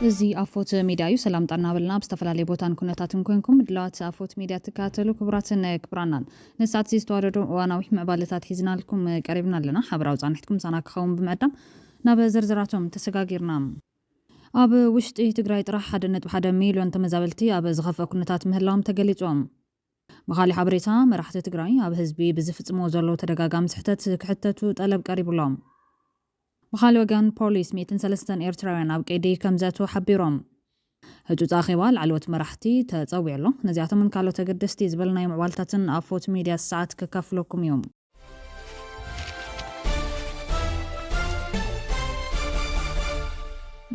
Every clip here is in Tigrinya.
እዚ ኣፎት ሜድያ እዩ። ሰላም ጥዕና በልና። ኣብ ዝተፈላለየ ቦታን ኩነታትን ኮንኩም ምድላዋት ኣፎት ሜድያ ትከታተሉ ክቡራትን ክቡራናን፣ ንሰዓት እዚ ዝተዋደዱ እዋናዊ ምዕባለታት ሒዝናልኩም ቀሪብና ኣለና። ሓበራዊ ጻንሒትኩም ምሳና ክኸውን ብምዕዳም ናብ ዝርዝራቶም ተሰጋጊርና። ኣብ ውሽጢ ትግራይ ጥራሕ ሓደ ነጥቢ ሓደ ሚልዮን ተመዛበልቲ ኣብ ዝኸፍአ ኩነታት ምህላዎም ተገሊጾም። ብኻሊእ ሓበሬታ፣ መራሕቲ ትግራይ ኣብ ህዝቢ ብዝፍጽሞ ዘለዉ ተደጋጋሚ ስሕተት ክሕተቱ ጠለብ ቀሪቡሎም። ብኻሊእ ወገን፣ ፖሊስ ሚእትን ሰለስተን ኤርትራውያን ኣብ ቀይዲ ከም ዘእትዉ ሓቢሮም። ህጹጽ ኣኼባ ላዕለዎት መራሕቲ ተጸዊዑ ኣሎ። ነዚኣቶምን ካልኦት ኣገደስቲ ዝበልናዮም ምዕባልታትን ኣብ ፎት ሚድያ ሰዓት ከካፍለኩም እዩ።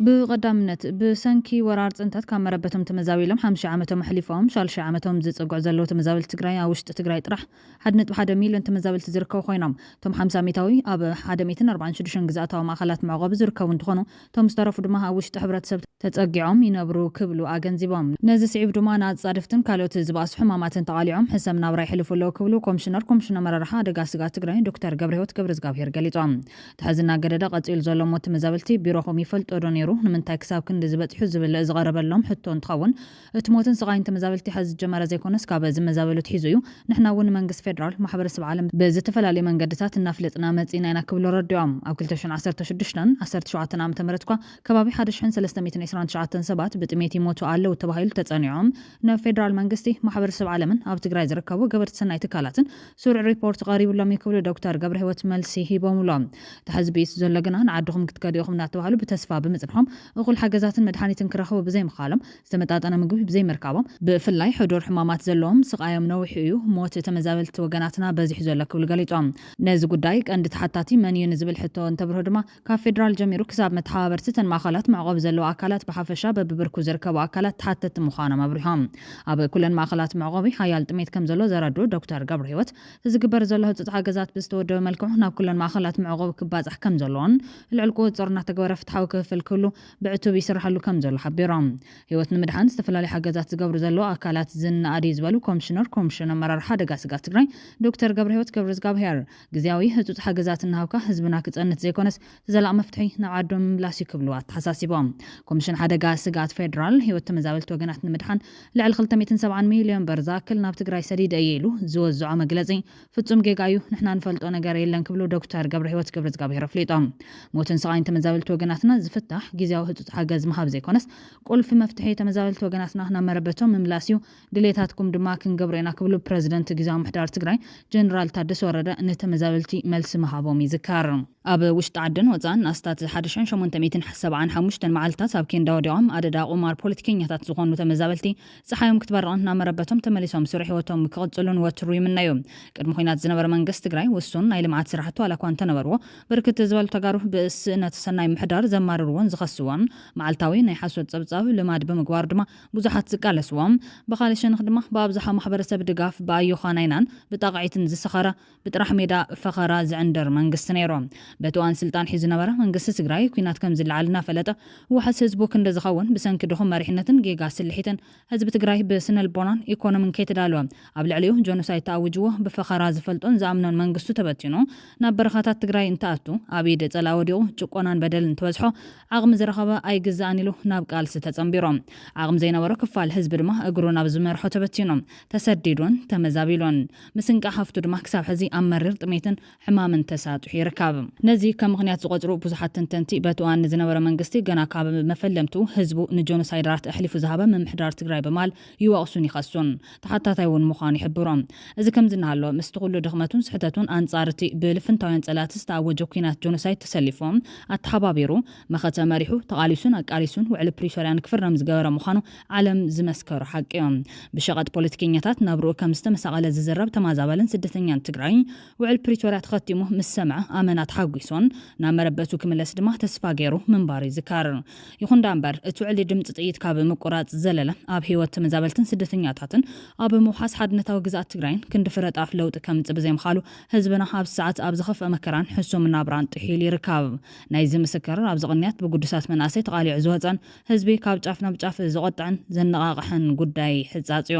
ብቐዳምነት፣ ብሰንኪ ወራር ጽንተት ካብ መረበቶም ተመዛቢሎም ሓምሻይ ዓመቶም ኣሕሊፎም፣ ሻልሻይ ዓመቶም ዝጽግዑ ዘለዉ ተመዛበልቲ ትግራይ፣ ኣብ ውሽጢ ትግራይ ጥራሕ ሓደ ነጥቢ ሓደ ሚልዮን ተመዛበልቲ ዝርከቡ ኮይኖም፣ እቶም ሓምሳ ሚእታዊ ኣብ ሓደ ሚእትን ኣርባዓን ሽዱሽተን ግዝኣታዊ ማእኸላት መዕቆቢ ዝርከቡ እንትኾኑ፣ እቶም ዝተረፉ ድማ ኣብ ውሽጢ ሕብረተሰብ ተጸጊዖም ይነብሩ ክብሉ ኣገንዚቦም። ነዚ ስዒቡ ድማ ንኣጻድፍትን ካልኦት ዝባእሱ ሕማማትን ተቓሊዖም ሕሰም ናብራ ይሕልፉ ኣለዉ ክብሉ ኮሚሽነር ኮሚሽን ኣመራርሓ ኣደጋ ስግኣት ትግራይ ዶክተር ገብረህይወት ገብረዝጋብሄር ገሊጾም። እቲ ሕዚ እናገደደ ቀጺሉ ዘሎ ሞት ተመዛበልቲ ቢሮኹም ይፈልጦ ዶ ነይሩ? ንምንታይ ክሳብ ክንዲ ዝበጽሑ ዝብል ዝቐረበሎም ሕቶ እንትኸውን፣ እቲ ሞትን ስቓይን ተመዛበልቲ ሕዚ ዝጀመረ ዘይኮነስ፣ ካብ ዝመዛበሉ ኣትሒዙ እዩ። ንሕና እውን መንግስቲ ፌደራል፣ ማሕበረሰብ ዓለም ብዝተፈላለዩ መንገድታት እናፍለጥና መጺእና ኢና ክብሉ ኣረዲኦም። ኣብ ክልተ ሽሕን ዓሰርተ ሽዱሽተን ዓሰርተ ሸውዓተን ዓመተ ምህረት እኳ ከባቢ ሓደ ሽሕን ሰለስተ ሚእትን ዕስራን ትሽዓተን ሰባት ብጥሜት ይሞቱ ኣለዉ ተባሂሉ ተጸኒዖም፣ ናብ ፌደራል መንግስቲ፣ ማሕበረሰብ ዓለምን ኣብ ትግራይ ዝርከቡ ገበርቲ ሰናይ ትካላትን ስሩዕ ሪፖርት ቀሪቡሎም እዩ ክብሉ ዶክተር ገብረህይወት መልሲ ሂቦምሎም። እቲ ሕዚ ብኢሱ ዘሎ ግና ንዓድኹም ክትከዱ ኢኹም እናተባህሉ ብተስፋ ብምጽንሖም፣ እኹል ሓገዛትን መድሓኒትን ክረኽቡ ብዘይምኽኣሎም፣ ዝተመጣጠነ ምግቢ ብዘይምርካቦም፣ ብፍላይ ሕዱር ሕማማት ዘለዎም ስቓዮም ነዊሑ እዩ፣ ሞት ተመዛበልቲ ወገናትና በዚሑ ዘሎ ክብሉ ገሊጾም። ነዚ ጉዳይ ቀንዲ ተሓታቲ መን እዩ ንዝብል ሕቶ እንተብርሁ ድማ፣ ካብ ፌደራል ጀሚሩ ክሳብ መተሓባበርቲ እተን ማእኸላት መዕቆቢ ዘለዋ ኣካላት ብሓፈሻ በብብርኩ ዝርከቡ ኣካላት ተሓተቲ ምዃኖም ኣብሪሆም። ኣብ ኩለን ማእኸላት መዕቆቢ ሓያል ጥሜት ከም ዘሎ ዘረድኡ ዶክተር ገብረህይወት፣ እቲ ዝግበር ዘሎ ህጹጽ ሓገዛት ብዝተወደበ መልክዑ ናብ ኩለን ማእኸላት መዕቆቢ ክባጻሕ ከም ዘለዎን፣ ልዑል ቁጽጽር እናተገበረ ፍትሓዊ ክፍፍል ክህሉ ብዕቱብ ይስርሓሉ ከም ዘሎ ሓቢሮም። ህይወት ንምድሓን ዝተፈላለዩ ሓገዛት ዝገብሩ ዘለዉ ኣካላት ዝነኣድ እዩ ዝበሉ ኮሚሽነር ኮሚሽን ኣመራርሓ ኣደጋ ስግኣት ትግራይ ዶክተር ገብረህይወት ገብረዝጋብሄር፣ ግዝያዊ ህጹጽ ሓገዛት እናሃብካ ህዝብና ክጸንት ዘይኮነስ፣ እቲ ዘላቒ መፍትሒ ናብ ዓዶም ምምላስ እዩ ክብሉ ኣተሓሳሲቦም። ኮሚሽን ሓደጋ ስግኣት ፌደራል፣ ህይወት ተመዛበልቲ ወገናት ንምድሓን ልዕሊ ክልተ ሚእትን ሰብዓን ሚልዮን ብር ዝኣክል ናብ ትግራይ ሰዲደ እየ ኢሉ ዝወዝዖ መግለጺ ፍጹም ጌጋ እዩ፣ ንሕና ንፈልጦ ነገር የለን ክብሉ ዶክተር ገብረህይወት ገብረዝጋብሄር ኣፍሊጦም። ሞትን ስቓይን ተመዛበልቲ ወገናትና ዝፍታሕ ግዝያዊ ህጹጽ ሓገዝ ምሃብ ዘይኮነስ፣ ቁልፊ መፍትሒ ተመዛበልቲ ወገናትና ናብ መረበቶም ምምላስ እዩ፣ ድሌታትኩም ድማ ክንገብሮ ኢና ክብሉ ፕረዚደንት ግዝያዊ ምምሕዳር ትግራይ ጀነራል ታደሰ ወረደ ንተመዛበልቲ መልሲ ምሃቦም ይዝከር። ኣብ ውሽጢ ዓድን ወፃእን ኣስታት ሓደ ሽሕን ሸሞንተ ሚእትን ሰብዓን ሓሙሽተን መዓልታት ኣብ ኬንዳ ወዲቖም ኣደዳ ቁማር ፖለቲከኛታት ዝኾኑ ተመዛበልቲ ፀሓዮም ክትበርቕን ናብ መረበቶም ተመሊሶም ስሩዕ ህይወቶም ክቕፅሉን ወትሩ ይምነዩ። ቅድሚ ኹናት ዝነበረ መንግስቲ ትግራይ ውሱን ናይ ልምዓት ስራሕቲ ዋላ እኳ እንተነበርዎ፣ ብርክት ዝበሉ ተጋሩ ብስእነት ሰናይ ምሕዳር ዘማርርዎን ዝኸስዎን፣ መዓልታዊ ናይ ሓሶት ፀብፃብ ልማድ ብምግባሩ ድማ ብዙሓት ዝቃለስዎም፣ ብኻልእ ሸነኽ ድማ ብኣብዝሓ ማሕበረሰብ ድጋፍ ብኣዮዃናይናን ብጣቕዒትን ዝሰኸረ፣ ብጥራሕ ሜዳ ፈኸራ ዝዕንደር መንግስቲ ነይሩ። በቲ እዋን ስልጣን ሒዙ ዝነበረ መንግስቲ ትግራይ፣ ኲናት ከም ዝለዓል እናፈለጠ፣ ዋሕስ ህዝቡ ክንዲ ዝኸውን ብሰንኪ ድኹም መሪሕነትን ጌጋ ስልሒትን ህዝቢ ትግራይ ብስነልቦናን ኢኮኖሚን ከይተዳለወ፣ ኣብ ልዕሊኡ ጆኖሳይድ ተኣዊጅዎ፣ ብፈኸራ ዝፈልጦን ዝኣምኖን መንግስቱ ተበቲኑ፣ ናብ በረኻታት ትግራይ እንትኣቱ፣ ኣብ ኢድ ጸላኢ ወዲቑ፣ ጭቆናን በደልን እንትበዝሖ፣ ዓቕሚ ዝረኸበ ኣይግዛእን ኢሉ ናብ ቃልሲ ተጸንቢሩ። ዓቕሚ ዘይነበሮ ክፋል ህዝቢ ድማ እግሩ ናብ ዝመርሖ ተበቲኑ፣ ተሰዲዱን ተመዛቢሉን። ምስንቃ ሃፍቱ ድማ ክሳብ ሕዚ ኣብ መሪር ጥሜትን ሕማምን ተሳጢሑ ይርከብ። ነዚ ከም ምኽንያት ዝቖጽሩ ብዙሓት ተንተንቲ፣ በቲ እዋን ንዝነበረ መንግስቲ ገና ካብ መፈለምቱ ህዝቡ ንጆኖሳይደራት ኣሕሊፉ ዝሃበ ምምሕዳር ትግራይ በማል ይወቕሱን ይኸሱን። ተሓታታይ እውን ምዃኑ ይሕብሩ። እዚ ከምዚ እናሃሎ፣ ምስቲ ኩሉ ድኽመቱን ስሕተቱን ኣንጻር እቲ ብልፍንታውያን ጸላእቲ ዝተኣወጀ ኲናት ጆኖሳይድ ተሰሊፉ፣ ኣተሓባቢሩ፣ መኸተ መሪሑ፣ ተቓሊሱን ኣቃሊሱን ውዕሊ ፕሪቶርያ ንክፍረም ዝገበረ ምዃኑ ዓለም ዝመስከሮ ሓቂ እዩ። ብሸቐጥ ፖለቲከኛታት ናብርኡ ከም ዝተመሳቐለ ዝዝረብ ተመዛባልን ስደተኛን ትግራይ፣ ውዕል ፕሪቶርያ ተኸቲሙ ምስ ሰምዐ ኣመና ተሓጒሱን ናብ መረበቱ ክምለስ ድማ ተስፋ ገይሩ ምንባሩ ይዝከር። ይኹን ደኣ እምበር፣ እቲ ውዕሊ ድምፂ ጥይት ካብ ምቁራፅ ዝዘለለ፣ ኣብ ህይወት ተመዛበልትን ስደተኛታትን ኣብ ምውሓስ ሓድነታዊ ግዝኣት ትግራይን ክንዲ ፍረ ጣፍ ለውጢ ከምፅእ ብዘይምኻሉ፣ ህዝብና ኣብዚ ሰዓት ኣብ ዝኸፍአ መከራን ሕሱም ናብራን ጥሒሉ ይርከብ። ናይዚ ምስክር፣ ኣብዚ ቅንያት ብግዱሳት መናእሰይ ተቓሊዑ ዝወፀን ህዝቢ ካብ ጫፍ ናብ ጫፍ ዘቖጥዐን ዘነቓቕሐን ጉዳይ ሕጻጽ እዩ።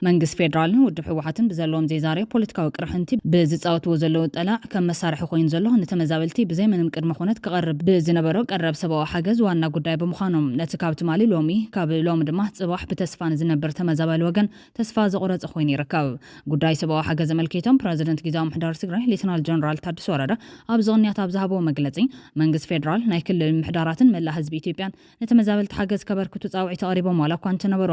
መንግስቲ ፌደራልን ውድብ ህወሓትን ብዘለዎም ዘይዛረዩ ፖለቲካዊ ቅርሕንቲ ብዝጻወትዎ ዘለዉ ጠላዕ ከም መሳርሒ ኮይኑ ዘሎ ንተመ ተመዛበልቲ ብዘይ ምንም ቅድመ ኩነት ክቐርብ ብዝነበሮ ቀረብ ሰብኣዊ ሓገዝ ዋና ጉዳይ ብምዃኑ፣ ነቲ ካብ ትማሊ ሎሚ፣ ካብ ሎሚ ድማ ጽባሕ ብተስፋ ንዝነብር ተመዛባሊ ወገን ተስፋ ዘቑረጸ ኮይኑ ይርከብ። ጉዳይ ሰብኣዊ ሓገዝ ኣመልኪቶም ፕረዚደንት ግዝያዊ ምምሕዳር ትግራይ ሌተናል ጀነራል ታደሰ ወረደ ኣብዚ ቅንያት ኣብ ዝሃብዎ መግለጺ፣ መንግስቲ ፌደራል፣ ናይ ክልል ምምሕዳራትን መላእ ህዝቢ ኢትዮጵያን ንተመዛበልቲ ሓገዝ ከበርክቱ ጻውዒት ኣቕሪቦም ዋላ እኳ እንተነበሩ፣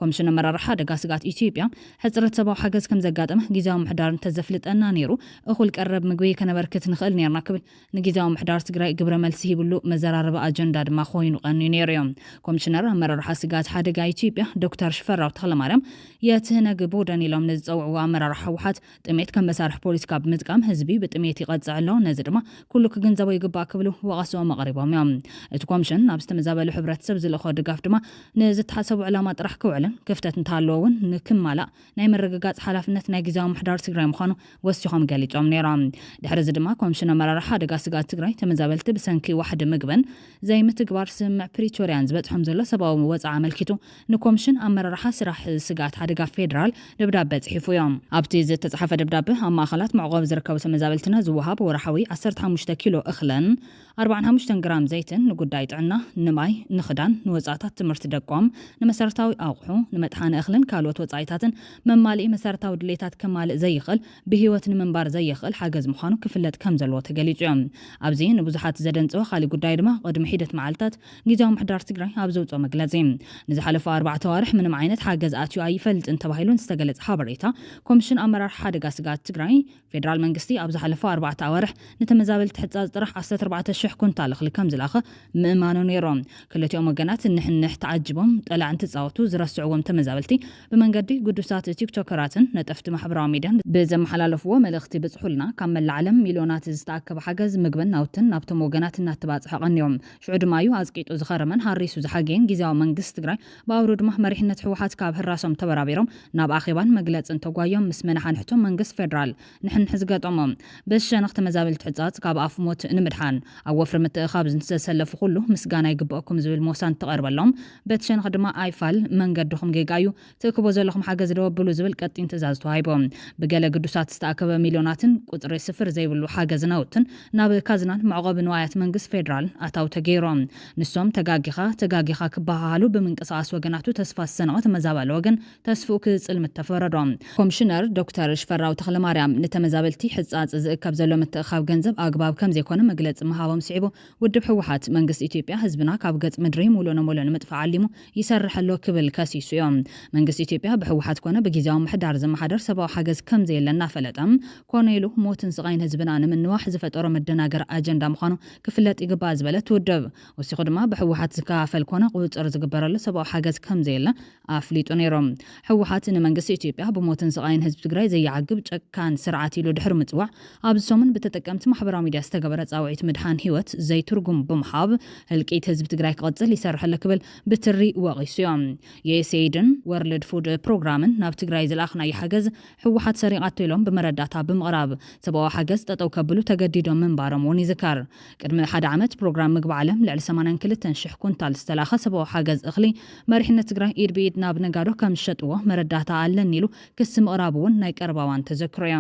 ኮሚሽን ኣመራርሓ ሓደጋ ስግኣት ኢትዮጵያ ሕጽረት ሰብኣዊ ሓገዝ ከም ዘጋጠመ ግዝያዊ ምምሕዳር እንተዘፍልጠና ነይሩ፣ እኹል ቀረብ ምግቢ ከነበርክት ንኽእል ነይርና ክብል ንግዝያዊ ምምሕዳር ትግራይ ግብረ መልሲ ሂብሉ መዘራረቢ ኣጀንዳ ድማ ኮይኑ ቀንዩ ነይሩ እዩ። ኮሚሽነር ኣመራርሓ ስግኣት ሓደጋ ኢትዮጵያ ዶክተር ሽፈራው ተኽለማርያም የትህነግ ቦደን ኢሎም ንዝጸውዕዎ ኣመራርሓ ህወሓት ጥሜት ከም መሳርሒ ፖለቲካ ብምጥቃም ህዝቢ ብጥሜት ይቐጽዕ ኣሎ፣ ነዚ ድማ ኩሉ ክግንዘቦ ይግባእ ክብሉ ወቐስኦም ኣቕሪቦም እዮም። እቲ ኮሚሽን ናብ ዝተመዛበሉ ሕብረተሰብ ዝልእኾ ድጋፍ ድማ ንዝተሓሰቡ ዕላማ ጥራሕ ክውዕልን ክፍተት እንተሃለዎ እውን ንክማላእ ናይ ምርግጋጽ ሓላፍነት ናይ ግዝያዊ ምምሕዳር ትግራይ ምዃኑ ወሲኾም ገሊጾም ነይሮም። ድሕሪ እዚ ድማ ኮሚሽን ኣመራርሓ ሓደጋ ስግኣት ትግራይ ተመዛበልቲ ብሰንኪ ዋሕዲ ምግብን ዘይምትግባር ስምምዕ ፕሪቶርያን ዝበጽሖም ዘሎ ሰብኣዊ ወጽዓ ኣመልኪቱ ንኮሚሽን ኣመራርሓ ስራሕ ስግኣት ሓደጋ ፌደራል ደብዳበ ጽሒፉ እዮም። ኣብቲ ዝተጻሓፈ ደብዳበ ኣብ ማእኸላት መዕቆቢ ዝርከቡ ተመዛበልትና ዝወሃብ ወርሓዊ ዓሰርተ ሓሙሽተ ኪሎ እኽልን ኣርባዓን ሓሙሽተን ግራም ዘይትን ንጉዳይ ጥዕና፣ ንማይ፣ ንኽዳን፣ ንወጻእታት ትምህርቲ ደቆም፣ ንመሰረታዊ ኣቑሑ፣ ንመጥሓኒ እኽልን ካልኦት ወጻኢታትን መማልኢ መሰረታዊ ድሌታት ከማልእ ዘይኽእል ብህይወት ንምንባር ዘየኽእል ሓገዝ ምዃኑ ክፍለጥ ከም ዘለዎ ተገሊጹ እዩ። ኣብዚ ንብዙሓት ዘደንጸወ ካሊእ ጉዳይ ድማ ቅድሚ ሒደት መዓልታት ግዝያዊ ምምሕዳር ትግራይ ኣብ ዘውፅኦ መግለጺ፣ ንዝሓለፈ ኣርባዕተ ኣዋርሕ ምንም ዓይነት ሓገዝ ኣትዩ ኣይፈልጥን ተባሂሉ ዝተገለጸ ሓበሬታ፣ ኮሚሽን ኣመራርሓ ሓደጋ ስግኣት ትግራይ ፌደራል መንግስቲ ኣብ ዝሓለፈ ኣርባዕተ ኣዋርሕ ንተመዛበልቲ ሕፃፅ ጥራሕ ዓሰርተ ኣርባዕተ ሽሕ ኩንታል እኽሊ ከም ዝላኸ ምእማኑ ነይሮም። ክልቲኦም ወገናት ንሕንሕ ተዓጅቦም ጠላዕ እንትፃወቱ ዝረስዕዎም ተመዛበልቲ ብመንገዲ ግዱሳት ቲክቶከራትን ነጠፍቲ ማሕበራዊ ሚድያን ብዘመሓላለፍዎ መልእኽቲ ብፅሑልና ካብ መላእ ዓለም ሚልዮናት ዝተኣከበ ሓገዝ ምግብን ናውትን ናብቶም ወገናት እናተባፅሐ ቀንዮም። ሽዑ ድማ እዩ ኣፅቂጡ ዝኸረመን ሃሪሱ ዝሓገየን ግዝያዊ መንግስቲ ትግራይ ብኣውሩ ድማ መሪሕነት ህወሓት ካብ ህራሶም ተበራቢሮም ናብ ኣኼባን መግለፅን ተጓዮም ምስ መናሓንሕቶም መንግስቲ ፌደራል ንሕንሕ ዝገጠሞም። ብሸነኽ ተመዛበልቲ ሕፃፅ ካብ ኣፍ ሞት ንምድሓን ኣብ ወፍሪ ምትእኻብ ዝተሰለፉ ኩሉ ምስጋና ይግበአኩም ዝብል ሞሳ እንትቐርበሎም፣ በቲ ሸነኽ ድማ ኣይፋል መንገድኹም ጌጋ እዩ፣ ትእክቦ ዘለኹም ሓገዝ ደወብሉ ዝብል ቀጢን ትእዛዝ ተዋሂቦም። ብገለ ግዱሳት ዝተኣከበ ሚልዮናትን ቁፅሪ ስፍር ዘይብሉ ሓገዝ ናውትን ናብ ካዝናን መዕቆቢ ንዋያት መንግስቲ ፌደራል ኣታው ተገይሮም። ንሶም ተጋጊኻ ተጋጊኻ ክበሃሃሉ ብምንቅስቃስ ወገናቱ ተስፋ ዝሰነቐ ተመዛባሊ ወገን ተስፍኡ ክጽልምት ተፈረዶ። ኮሚሽነር ዶክተር ሽፈራው ተኽለማርያም ንተመዛበልቲ ሕጻጽ ዝእከብ ዘሎ ምትእኻብ ገንዘብ ኣግባብ ከም ዘይኮነ መግለጺ ምሃቦም ስዒቡ፣ ውድብ ህወሓት መንግስቲ ኢትዮጵያ ህዝብና ካብ ገጽ ምድሪ ሙሉ ንሙሉ ንምጥፋእ ዓሊሙ ይሰርሕ ኣሎ ክብል ከሲሱ እዮም። መንግስቲ ኢትዮጵያ ብህወሓት ኮነ ብግዜያዊ ምሕዳር ዝመሓደር ሰብኣዊ ሓገዝ ከም ዘየለ እናፈለጠ፣ ኮነ ኢሉ ሞትን ስቓይን ህዝብና ንምንዋሕ ዝፈጠሮ መደናገር ኣጀንዳ ምዃኑ ክፍለጥ ይግባእ ዝበለት ውድብ፣ ወሲኹ ድማ ብህወሓት ዝከፋፈል ኮነ ቁፅፅር ዝግበረሉ ሰብኣዊ ሓገዝ ከም ዘየለ ኣፍሊጡ ነይሩ። ህወሓት ንመንግስቲ ኢትዮጵያ ብሞትን ስቓይን ህዝቢ ትግራይ ዘየዓግብ ጨካን ስርዓት ኢሉ ድሕሪ ምፅዋዕ፣ ኣብዚ ሰሙን ብተጠቀምቲ ማሕበራዊ ሚድያ ዝተገበረ ፃውዒት ምድሓን ህይወት ዘይትርጉም ብምሃብ፣ ህልቂት ህዝቢ ትግራይ ክቕፅል ይሰርሕ ኣሎ ክብል ብትሪ ወቒሱ እዩ። ዩኤስኤይድን ወርልድ ፉድ ፕሮግራምን ናብ ትግራይ ዝለኣኽናዮ ሓገዝ ህወሓት ሰሪቓቶ ኢሎም ብመረዳእታ ብምቕራብ፣ ሰብኣዊ ሓገዝ ጠጠው ከብሉ ተገዲዶም ምንባሮም እውን ይዝከር። ቅድሚ ሓደ ዓመት ፕሮግራም ምግቢ ዓለም ልዕሊ ሰማንያን ክልተን ሽሕ ኩንታል ዝተላኸ ሰብኣዊ ሓገዝ እኽሊ መሪሕነት ትግራይ ኢድ ብኢድ ናብ ነጋዶ ከም ዝሸጥዎ መረዳእታ ኣለኒ ኢሉ ክሲ ምቕራቡ እውን ናይ ቀረባ እዋን ተዘክሮ እዩ።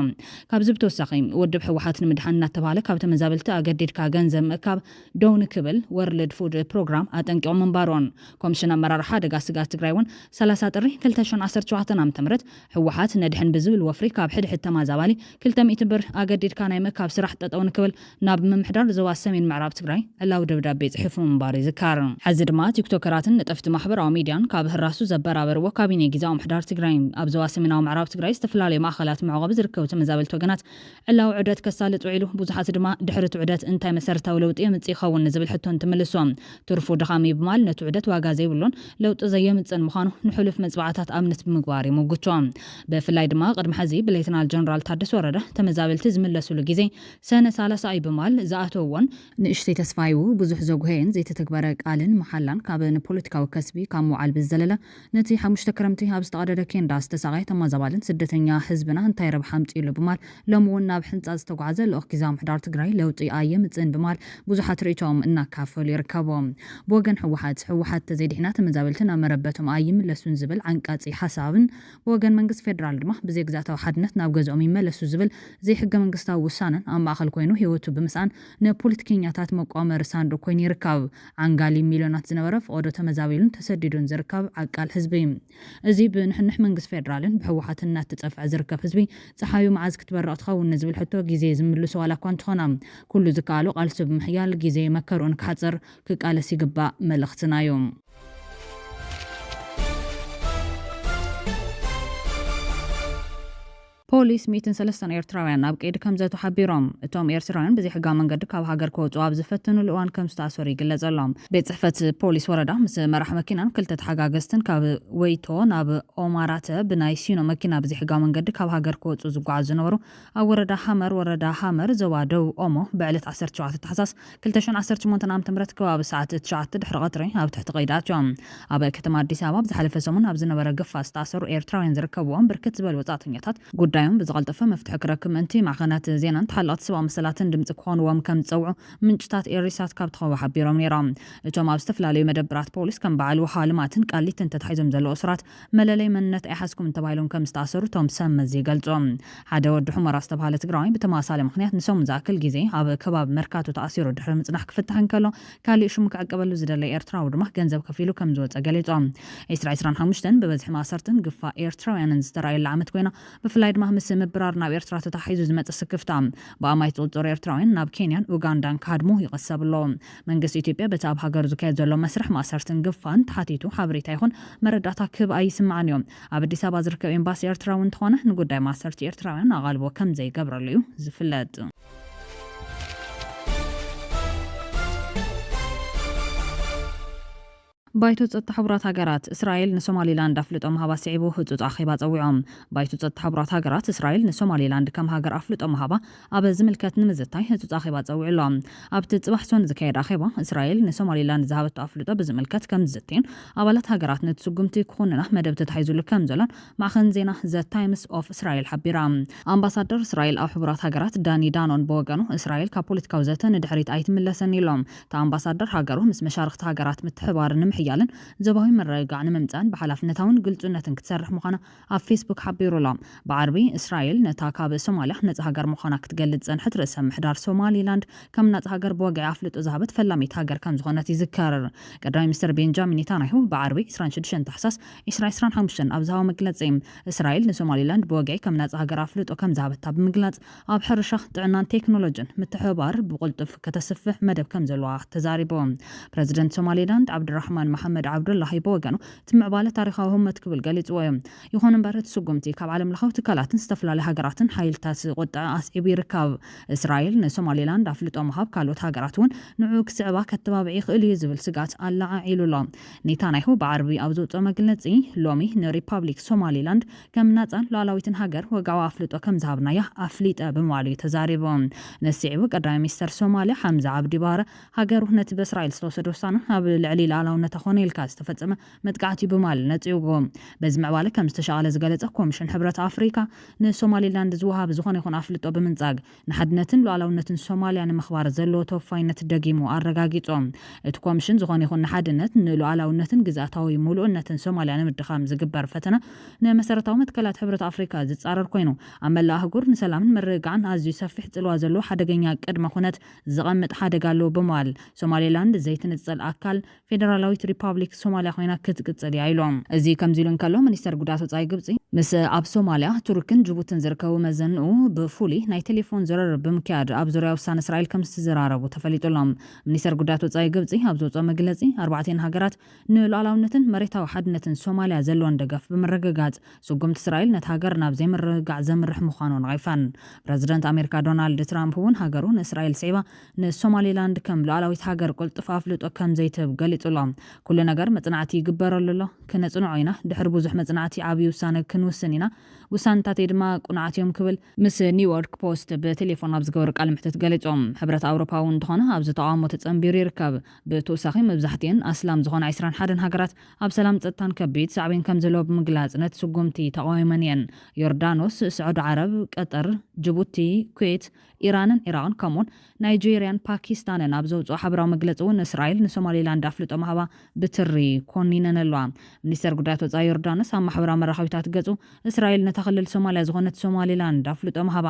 ካብዚ ብተወሳኺ ውድብ ህወሓት ንምድሓን እናተባሃለ ካብ ተመዛበልቲ ኣገዲድካ ገንዘብ ምእካብ ደው ንክብል ወርልድ ፉድ ፕሮግራም ኣጠንቂቑ ምንባሩን ኮሚሽን ኣመራርሓ ሓደጋ ስግኣት ትግራይ እውን ሰላሳ ጥሪ ክልተ ሽሕን ዓሰርተ ሸውዓተን ዓመተ ምህረት ህወሓት ነድሕን ብዝብል ወፍሪ ካብ ሕድሕድ ተማዛባሊ ክልተ ሚእቲ ብር ኣገዲድካ ናይ ምእካብ ስራሕ ጠጠው ንክብል ናብ ምምሕዳር ዞባ ሰሜን ምዕራብ ትግራይ ዕላዊ ደብዳቤ ጽሒፉ ምንባሩ ይዝከር። ሕዚ ድማ ቲክቶከራትን ነጠፍቲ ማሕበራዊ ሚድያን ካብ ህራሱ ዘበራበርዎ ካቢኔ ግዝያዊ ምምሕዳር ትግራይ ኣብ ዞባ ሰሜናዊ ምዕራብ ትግራይ ዝተፈላለዩ ማእኸላት መዕቆቢ ዝርከቡ ተመዛበልቲ ወገናት ዕላዊ ዑደት ከሳልጥ ውዒሉ፣ ብዙሓት ድማ ድሕሪ እቲ ዑደት እንታይ መሰረታዊ ለውጢ የምጽእ ይኸውን ንዝብል ሕቶ እንትምልሱ፣ ትርፉ ድኻም እዩ ብማል ነቲ ዑደት ዋጋ ዘይብሉን ለውጢ ዘየምጽእን ምዃኑ ንሕሉፍ መጽዋዕታት ኣብነት ብምግባር ይምጉቶ። ብፍላይ ድማ ቅድሚ ሕዚ ብሌተናል ጀነራል ታደሰ ወረደ ተመዛበልቲ ዝምለሱሉ ግዜ ሰነ ሰላሳ እዩ ብማል ዝኣተውዎን ንእሽተይ ተስፋ ሂቡ ብዙሕ ዘጉሀየን ዘይተተግበረ ቃልን መሓላን ካብ ንፖለቲካዊ ከስቢ ካብ ምውዓል ብዝዘለለ ነቲ ሓሙሽተ ክረምቲ ኣብ ዝተቐደደ ኬንዳ ዝተሳቐየ ተመዛባልን ስደተኛ ህዝብና እንታይ ረብሓ ኣምጺኡሉ ብማል ሎሚ እውን ናብ ሕንጻ ዝተጓዕዘ ልኡኽ ግዝያዊ ምምሕዳር ትግራይ ለውጢ ኣየምጽእን ብማል ብዙሓት ርእይቶኦም እናካፈሉ ይርከቡ። ብወገን ህወሓት፣ ህወሓት ተዘይድሒና ተመዛበልቲ ናብ መረበቶም ኣይምለሱን ዝብል ዓንቃጺ ሓሳብን ብወገን መንግስቲ ፌደራል ድማ ብዘይግዛታዊ ሓድነት ናብ ገዝኦም ይመለሱ ዝብል ዘይሕገ መንግስታዊ ውሳነን ኣብ ማእኸል ኮይኑ ህይወቱ ብምስኣን ንፖለቲከኛታት መቋመሪ ሳንዱቕ ኮይኑ ይርከብ። ዓንጋሊ ሚልዮናት ዝነበረ ፍቐዶ ተመዛቢሉን ተሰዲዱን ዝርከብ ዓቃል ህዝቢ እዩ። እዚ ብንሕንሕ መንግስቲ ፌደራልን ብህወሓትን እናተጸፍዐ ዝርከብ ህዝቢ ጸሓዩ መዓዝ ክትበርቕ ትኸውን ንዝብል ሕቶ ግዜ ዝምልሶ ዋላ እኳ እንተኾነ፣ ኩሉ ዝከኣሎ ቃልሱ ብምሕያል ግዜ መከርኡ ንክሓጽር ክቃለስ ይግባእ መልእኽትና እዩ። ፖሊስ ሚእትን ሰለስተን ኤርትራውያን ኣብ ቀይዲ ከም ዘቱ ሓቢሮም። እቶም ኤርትራውያን ብዘይሕጋዊ መንገዲ ካብ ሃገር ክወጹ ኣብ ዝፈተኑሉ እዋን ከም ዝተኣሰሩ ይግለጽ ኣሎ። ቤት ጽሕፈት ፖሊስ ወረዳ ምስ መራሕ መኪናን ክልተ ተሓጋገዝትን ካብ ወይቶ ናብ ኦማራተ ብናይ ሲኖ መኪና ብዘይሕጋዊ መንገዲ ካብ ሃገር ክወጹ ዝጓዓዙ ዝነበሩ ኣብ ወረዳ ሃመር፣ ወረዳ ሃመር፣ ዞባ ደቡብ ኦሞ ብዕለት ዓሰርተ ሸውዓተ ታሕሳስ ክልተ ሽሕን ዓሰርተ ሸሞንተን ዓመተ ምህረት ከባቢ ሰዓት ትሽዓተ ድሕሪ ቀትሪ ኣብ ትሕቲ ቀይዲ ኣትዮም። ኣብ ከተማ ኣዲስ ኣበባ ኣብ ዝሓለፈ ሰሙን ኣብ ዝነበረ ግፋ ዝተኣሰሩ ኤርትራውያን ዝርከብዎም ብርክት ዝበሉ ወጻእተኛታት ጉዳዮም ብዝቐልጠፈ መፍትሒ ክረክብ ምእንቲ ማዕኸናት ዜናን ተሓለቕቲ ሰብኣዊ መሰላትን ድምጺ ክኾንዎም ከም ዝጸውዑ ምንጭታት ኤሪሳት ካብ ተኸቦ ሓቢሮም ነይሮም። እቶም ኣብ ዝተፈላለዩ መደብራት ፖሊስ ከም በዓል ውሃ ልማትን ቃሊትን ተታሒዞም ዘለዉ እሱራት መለለይ መንነት ኣይሓዝኩምን ተባሂሎም ከም ዝተኣሰሩ እቶም ሰብ መዚ ይገልጹ። ሓደ ወዲ ሑመራ ዝተባህለ ትግራዋይ ብተመሳሳሊ ምኽንያት ንሰሙን ዝኣክል ግዜ ኣብ ከባቢ መርካቶ ተኣሲሩ ድሕሪ ምጽናሕ ክፍታሕ እንከሎ፣ ካሊእ ሽሙ ክዕቀበሉ ዝደለየ ኤርትራዊ ድማ ገንዘብ ከፊሉ ከም ዝወጸ ገሊጹ። ዒስራ ዒስራን ሓሙሽተን ብበዝሒ ማእሰርትን ግፋ ኤርትራውያንን ዝተራእየላ ዓመት ኮይና፣ ብፍላይ ድማ ምስ ምብራር ናብ ኤርትራ ተታሒዙ ዝመጸ ስክፍታ፣ ብኣማይ ዝጽውጸሩ ኤርትራውያን ናብ ኬንያን ኡጋንዳን ክሃድሙ ይቕሰብ ኣሎ። መንግስቲ ኢትዮጵያ በቲ ኣብ ሃገሩ ዝካየድ ዘሎ መስርሕ ማእሰርትን ግፋን ተሓቲቱ ሓበሬታ ይኹን መረዳእታ ክህብ ኣይስማዕን እዩ። ኣብ ኣዲስ ኣበባ ዝርከብ ኤምባሲ ኤርትራ እውን እንተኾነ ንጉዳይ ማእሰርቲ ኤርትራውያን ኣቓልቦ ከም ዘይገብረሉ እዩ ዝፍለጥ። ባይቶ ጸጥታ ሕቡራት ሃገራት እስራኤል ንሶማሊላንድ ኣፍልጦ ምሃባ ስዒቡ ህጹጽ ኣኼባ ጸዊዖም። ባይቶ ጸጥታ ሕቡራት ሃገራት እስራኤል ንሶማሊላንድ ከም ሃገር ኣፍልጦ ምሃባ ኣብ ዝምልከት ንምዝታይ ህጹጽ ኣኼባ ጸዊዑ ኣሎ። ኣብቲ ጽባሕ ሶን ዝካየድ ኣኼባ እስራኤል ንሶማሊላንድ ዝሃበቶ ኣፍልጦ ብዝምልከት ከም ዝዝትዩን ኣባላት ሃገራት ነቲ ስጉምቲ ክኹንና መደብ ተታሒዙሉ ከም ዘሎን ማዕኸን ዜና ዘ ታይምስ ኦፍ እስራኤል ሓቢራ። ኣምባሳደር እስራኤል ኣብ ሕቡራት ሃገራት ዳኒ ዳኖን ብወገኑ እስራኤል ካብ ፖለቲካዊ ዘተ ንድሕሪት ኣይትምለሰን ኢሎም። እቲ ኣምባሳደር ሃገሩ ምስ መሻርኽቲ ሃገራት ምትሕባር ንምሕያልን ዞባዊ ምርግጋዕ ንምምጻእን ብሓላፍነታውን ግልጹነትን ክትሰርሕ ምዃና ኣብ ፌስቡክ ሓቢሩ ኣሎ። ብዓርቢ እስራኤል ነታ ካብ ሶማልያ ነጻ ሃገር ምዃና ክትገልጽ ዝጸንሐት ርእሰ ምሕዳር ሶማሊላንድ ከም ናጻ ሃገር ብወግዒ ኣፍልጦ ዝሃበት ፈላሚት ሃገር ከም ዝኾነት ይዝከር። ቀዳማይ ሚኒስትር ቤንጃሚን ኔታንያሁ ብዓርቢ ዒስራን ሽዱሽተን ታሕሳስ ዒስራ ዒስራን ሓሙሽተን ኣብ ዝሃቦ መግለጺ፣ እስራኤል ንሶማሊላንድ ብወግዒ ከም ናጻ ሃገር ኣፍልጦ ከም ዝሃበታ ብምግላጽ፣ ኣብ ሕርሻ፣ ጥዕናን ቴክኖሎጅን ምትሕብባር ብቕልጡፍ ከተስፍሕ መደብ ከም ዘለዋ ተዛሪቡ። ፕረዚደንት ሶማሊላንድ ዓብድራሕማን መሓመድ ዓብዱላሂ ብወገኑ፣ እቲ ምዕባለ ታሪኻዊ ህሞት ክብል ገሊጽዎ እዩ። ይኹን እምበር፣ እቲ ስጉምቲ ካብ ዓለም ለኻዊ ትካላትን ዝተፈላለዩ ሃገራትን ሓይልታት ቁጥዐ ኣስዒቡ ይርከብ። እስራኤል ንሶማሊላንድ ኣፍልጦ ምሃብ ካልኦት ሃገራት እውን ንዕኡ ክስዕባ ከተባብዕ ይኽእል እዩ ዝብል ስግኣት ኣለዓዒሉ ኣሎ። ኔታንያሁ ብዓርቢ ኣብ ዘውፅኦ መግለፂ፣ ሎሚ ንሪፓብሊክ ሶማሊላንድ ከም ናፃን ሉዓላዊትን ሃገር ወግዓዊ ኣፍልጦ ከም ዝሃብናያ ኣፍሊጠ ብምባሉ እዩ ተዛሪቡ። ንስዒቡ ቀዳማይ ሚኒስተር ሶማልያ ሓምዛ ዓብዲ ባረ ሃገሩ ነቲ ብእስራኤል ዝተወሰደ ውሳነ ኣብ ልዕሊ ሉዓላውነታ ኮነ ኢልካ ዝተፈጸመ መጥቃዕቲ እዩ ብምባል ነጺጉዎ። በዚ ምዕባለ ከም ዝተሻቐለ ዝገለጸ ኮሚሽን ሕብረት ኣፍሪካ ንሶማሊላንድ ዝወሃብ ዝኾነ ይኹን ኣፍልጦ ብምንጻግ ንሓድነትን ሉዓላውነትን ሶማልያ ንምኽባር ዘለዎ ተወፋይነት ደጊሙ ኣረጋጊጹ። እቲ ኮሚሽን ዝኾነ ይኹን ንሓድነት ንሉዓላውነትን ግዝኣታዊ ምሉእነትን ሶማልያ ንምድኻም ዝግበር ፈተነ ንመሰረታዊ መትከላት ሕብረት ኣፍሪካ ዝጻረር ኮይኑ ኣብ መላእ ኣህጉር ንሰላምን ምርግጋዕን ኣዝዩ ሰፊሕ ጽልዋ ዘለዎ ሓደገኛ ቅድመ ኩነት ዘቐምጥ ሓደጋ ኣለዎ ብምባል ሶማሊላንድ ዘይትንጸል ኣካል ፌደራላዊት ሪፓብሊክ ሶማልያ ኮይና ክትቅጽል እያ ኢሎም። እዚ ከምዚ ኢሉ እንከሎ ሚኒስተር ጉዳያት ወጻኢ ግብጺ ምስ ኣብ ሶማልያ ቱርክን ጅቡትን ዝርከቡ መዘንኡ ብፍሉይ ናይ ቴሌፎን ዝርርብ ብምክያድ ኣብ ዙርያ ውሳነ እስራኤል ከም ዝተዘራረቡ ተፈሊጡ ኣሎ። ሚኒስተር ጉዳያት ወጻኢ ግብጺ ኣብ ዘውፅኦ መግለጺ ኣርባዕቲኤን ሃገራት ንሉዓላውነትን መሬታዊ ሓድነትን ሶማልያ ዘለወን ደገፍ ብምርግጋጽ ስጉምቲ እስራኤል ነቲ ሃገር ናብ ዘይምርግጋዕ ዘምርሕ ምዃኑ ነቒፈን። ፕረዚደንት ኣሜሪካ ዶናልድ ትራምፕ እውን ሃገሩ ንእስራኤል ስዒባ ንሶማሊላንድ ከም ሉዓላዊት ሃገር ቅልጡፍ ኣፍልጦ ከም ዘይትህብ ገሊጹ ኣሎ። ኩሉ ነገር መጽናዕቲ ይግበረሉ ኣሎ፣ ክነጽንዖ ኢና። ድሕሪ ብዙሕ መጽናዕቲ ዓብዪ ውሳነ ንውስን ኢና፣ ውሳነታተይ ድማ ቅኑዓት እዮም ክብል ምስ ኒውዮርክ ፖስት ብቴሌፎን ኣብ ዝገበሩ ቃለ መሕትት ገሊጾም። ሕብረት ኣውሮፓ እውን እንተኾነ ኣብዚ ተቓውሞ ተጸንቢሩ ይርከብ። ብተወሳኺ መብዛሕትኤን ኣስላም ዝኾና ዕስራን ሓደን ሃገራት ኣብ ሰላም ጸጥታን ከቢድ ሳዕቤን ከም ዘለዎ ብምግላጽ ነቲ ስጉምቲ ተቓዊመን እየን። ዮርዳኖስ፣ ስዑዲ ዓረብ፣ ቀጠር፣ ጅቡቲ፣ ኩዌት፣ ኢራንን ኢራቕን ከምኡውን ናይጄርያን ፓኪስታንን ኣብ ዘውፅኦ ሓበራዊ መግለፂ እውን እስራኤል ንሶማሌላንድ ኣፍልጦ ምሃባ ብትሪ ኮኒነን ኣለዋ። ሚኒስተር ጉዳያት ወፃኢ ዮርዳኖስ ኣብ ማሕበራዊ መራኸቢታት ገፁ እስራኤል ነታ ክልል ሶማልያ ዝኾነት ሶማሌላንድ ኣፍልጦ ምሃባ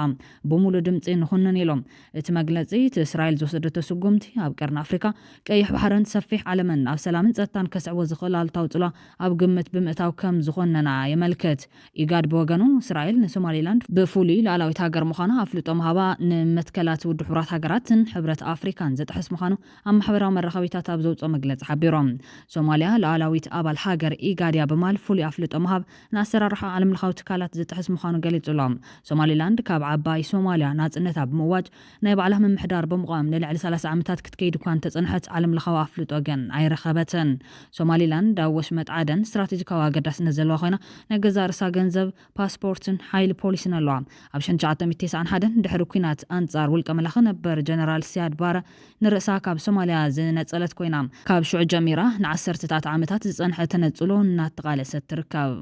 ብሙሉእ ድምፂ ንኹንን ኢሎም። እቲ መግለፂ እቲ እስራኤል ዝወሰደቶ ስጉምቲ ኣብ ቀርኒ ኣፍሪካ፣ ቀይሕ ባሕርን ሰፊሕ ዓለምን ኣብ ሰላምን ፀጥታን ከስዕቦ ዝኽእል ኣሉታዊ ፅልዋ ኣብ ግምት ብምእታው ከም ዝኾነና የመልክት። ኢጋድ ብወገኑ እስራኤል ንሶማሌላንድ ብፍሉይ ሉዓላዊት ሃገር ምዃና ኣፍልጦ ምሃባ ንመትከላት ውድብ ሕቡራት ሃገራትን ሕብረት ኣፍሪካን ዝጥሕስ ምዃኑ ኣብ ማሕበራዊ መራኸቢታት ኣብ ዘውፅኦ መግለፂ ሓቢሮም። ሶማልያ ሉዓላዊት ኣባል ሃገር ኢጋድ እያ ብማል ፍሉይ ኣፍልጦ ምሃብ ንኣሰራርሓ ዓለምለኻዊ ትካላት ዝጥሕስ ምዃኑ ገሊጹ ኣሎ። ሶማሌላንድ ካብ ዓባይ ሶማልያ ናጽነታ ብምእዋጅ ናይ ባዕላ ምምሕዳር ብምቋም ንልዕሊ ሰላሳ ዓመታት ክትከይድ እኳ እንተጸንሐት ዓለምለኻዊ ኣፍልጦ ግን ኣይረኸበትን። ሶማሌላንድ ኣብ ወሽመጥ ዓደን ስትራቴጂካዊ ኣገዳስነት ዘለዋ ኮይና ናይ ገዛእ ርእሳ ገንዘብ፣ ፓስፖርትን ሓይሊ ፖሊስን ኣለዋ። ኣብ ሽሕን ትሽዓተ ሚእትን ተስዓን ሓደን ድሕሪ ኲናት ኣንጻር ውልቀ መላኺ ነበር ጀነራል ሲያድ ባረ ንርእሳ ካብ ሶማልያ ዝነጸለት ኮይና፣ ካብ ሽዑ ጀሚራ ንዓሰርተታት ዓመታት ዝጸንሐ ተነጽሎ እናተቓለሰት ትርከብ።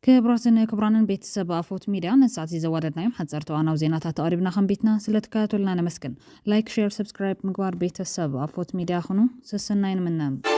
ክቡራትን ክቡራንን ቤተሰብ ኣፎት ሚድያ፣ ነሳዕቲ ዘዋደድናዮም ሓጸርቲ እዋናዊ ዜናታት ኣቕሪብና ከንቢትና። ስለ ትከታተሉና ነመስግን። ላይክ፣ ሼር፣ ሰብስክራይብ ምግባር ቤተሰብ ኣፎት ሚድያ ኩኑ። ሰሰናይ ንምነ።